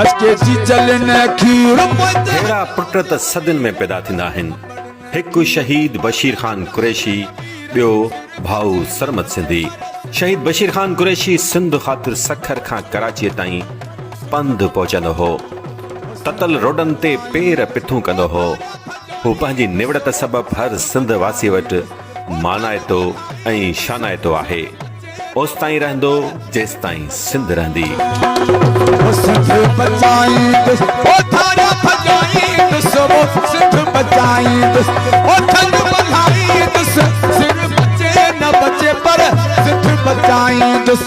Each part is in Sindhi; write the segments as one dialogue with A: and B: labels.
A: اچي جيجل نه کير پوئتي.
B: ههڙا پٽ ته صدين ۾ پيدا ٿيندا آهن. هڪ شهيد بشير خان قريشي ٻيو ڀائو سرمد سنڌي. شهيد بشير خان قريشي سنڌ خاطر سکر کان ڪراچيء تائين پنڌ پهچندو هو. تتل روڊن تي پير پٿون ڪندو هو. هو پنهنجي نوڙت سبب هر سنڌ واسيء وٽ مانائتو ۽ شانائتو آهي. اوستائين رهندو جيستائين سنڌ رهندي.
A: او سنڌ بچائيندس او ڌاريا ڀڄائيندس او سنڌ بچائيندس او ٿڃ ملهائيندس سر بچي نه بچي پر سنڌ بچائيندس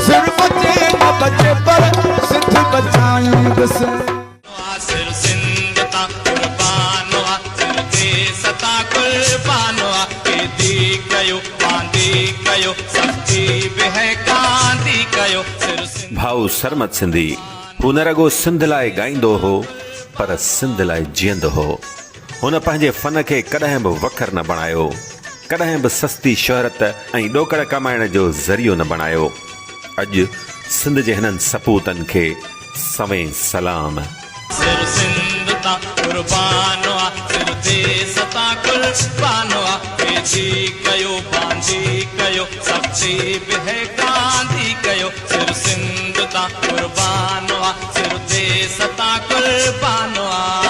A: سر بچي نه بچي پر سنڌ بچائيندس.
C: سر سنڌ تان قربان آ سر ديس تان قربان آ قيدي ڪيو باندي ڪيو سختي به هي ڪاندي ڪيو سر سنڌ.
B: ڀائو سرمد سنڌي هو نه رڳو سنڌ لاء ڳائيندو هو پر سنڌ لاء جيئندو هو. هن پنهنجي فن کي ڪڏهن به وکر نه بڻايو، ڪڏهن به سستي شهرت ۽ ڏوڪڙ ڪمائڻ جو ذريعو نه بڻايو. اڄ سنڌ جي هنن سپوتن کي سوين سلام.
C: سر سنڌ تان قربان آ سر ديس تان قربان آ قيدي ڪيو باندي ڪيو سختي به هي ڪاندي ڪيو سر سنڌ تان قربان آ سر ديس تان قربان آ.